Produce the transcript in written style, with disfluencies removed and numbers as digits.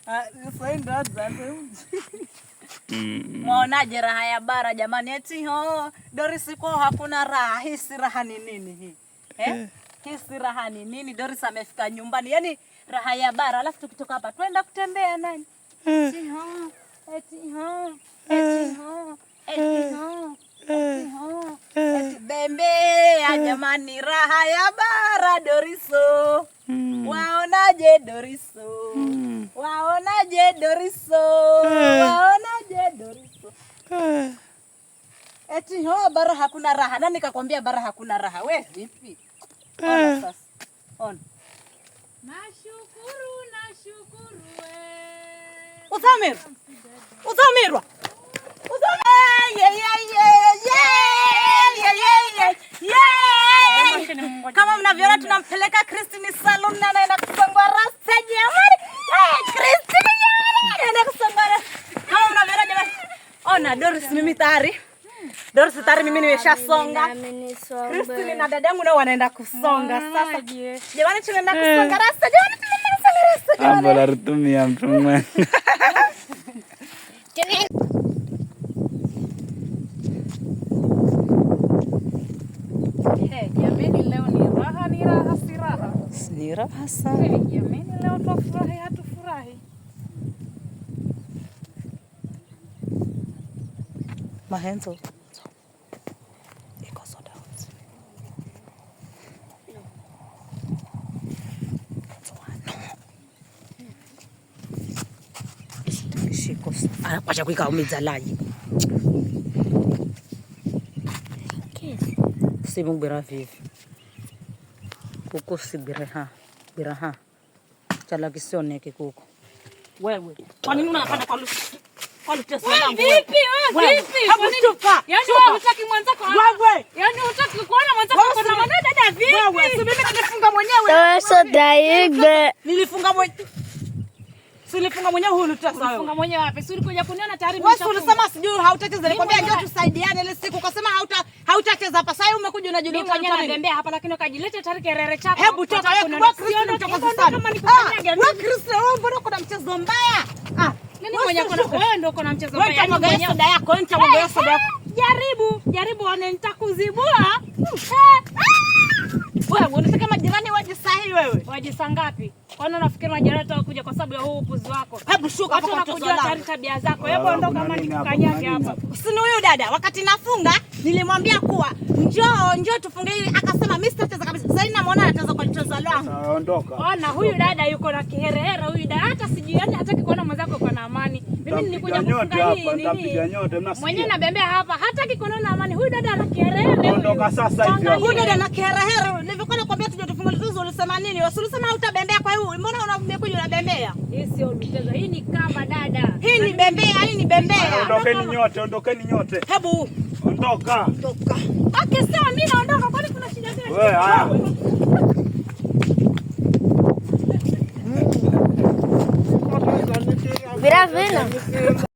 Ah, Mwaonaje raha ya bara jamani? Eti ho Doris kwao hakuna raha. Hii si raha ni nini hii? Eh? Hii si raha ni nini? Doris amefika nyumbani, yaani raha ya bara. Alafu tukitoka hapa twenda kutembea nani? Eti ho, eti ho, eti ho, eti ho, eti ho, eti bembea jamani, raha ya bara Doriso. Waonaje Doriso? Waonaje Doriso? Waonaje Doriso? Eti ho bara hakuna raha. Nani kakwambia bara hakuna raha? We vipi? Ona sasa. Ona. Nashukuru, nashukuru we. Uzamirwa. Uzamirwa. Uzamirwa. Ye ye ye ye ye ye ye. Kama mnavyoona tunampeleka Christine salon na anaenda kusongwa rasta jamani. Christine jamani anaenda kusongwa rasta. Kama mnavyoona jamani. Ona Doris mimi tayari. Doris tayari mimi nimeshasonga. Christine na dadangu nao wanaenda kusonga sasa. Jamani tunaenda kusonga rasta. Jamani tunaenda kusonga rasta jamani. Ambo la rutumia mtu mwenga. Hey, jameni leo ni raha, ni raha, si raha. Ni raha sana. Hey, jameni leo twafurahi, hatufurahi. Mahenzo. Iko soda. Shiko. Kwacha kuika umedzalaji. Simugwira vivi. Kuku sigwire ha. Gwira ha. Chala kisioneke kuku. Wewe. Kwa nini unapanda kwa lusi? Kwa lusi langu. Vipi wewe vipi? Hebu shuka. Yaani wewe hutaki mwenzako. Wewe. Yaani hutaki kuona mwenzako kwa na dada vipi? Wewe, si mimi nilifunga mwenyewe. Soda igbe. Nilifunga mwenyewe. Si nilifunga mwenyewe huyu lutasa wewe. Ulifunga mwenyewe wapi? Si ulikuja kuniona tayari Wewe ulisema sijui hautacheza. Nilikwambia njoo tusaidiane ile siku ukasema hautacheza hapa. Sasa umekuja unajiuliza Mimi mwenyewe natembea hapa lakini ukajileta tayari kerere chako. Hebu toka wewe kwa Kristo mchokozi sana. Kama nikukanyage Wewe Kristo wewe mbona kuna mchezo mbaya? Ah, nini mwenye kuna wewe ndio uko na mchezo wewe mbaya. nitamwaga soda yako, wewe nitamwaga soda yako. Jaribu, jaribu one nitakuzibua. Wewe unataka majirani waje sahi wewe? Waje saa ngapi? Kwani unafikiri majirani watakuja kwa sababu ya huu upuzi wako? Hebu shuka Watu hapo kwa mtoto wanakujua tayari wangu. tabia zako. Hebu ondoka kama nikukanyage hapa. Usini huyu dada wakati nafunga nilimwambia kuwa njoo njoo tufunge hili, akasema mimi sitacheza kabisa. Sasa hivi namuona anacheza kwa mchezo wangu. Ondoka. Ona huyu dada yuko na kiherehere huyu dada hata sijui yani hataki kuona mwenzako uko na amani. Mimi nilikuja Nyote kufunga hapa, hii nini? nitapiga nyote, mnasikia? Mwenyewe nabembea hapa hataki kuona amani. Huyu dada ana kiherehere huyu. Ondoka sasa hivi hapa. Huyu dada na kiherehere, nilivyokuwa nakwambia tuje tufunge mchezo ulisema nini? Wewe ulisema hautabembea, kwa hiyo mbona umekuja unabembea? Hii sio mchezo, hii ni kamba dada. Hii ni bembea, hii ni bembea. Ondokeni nyote, ondokeni nyote. Hebu Ondoka. toka. Okay, sawa mimi naondoka kwani kuna shida gani? Wewe haya. Vira vina.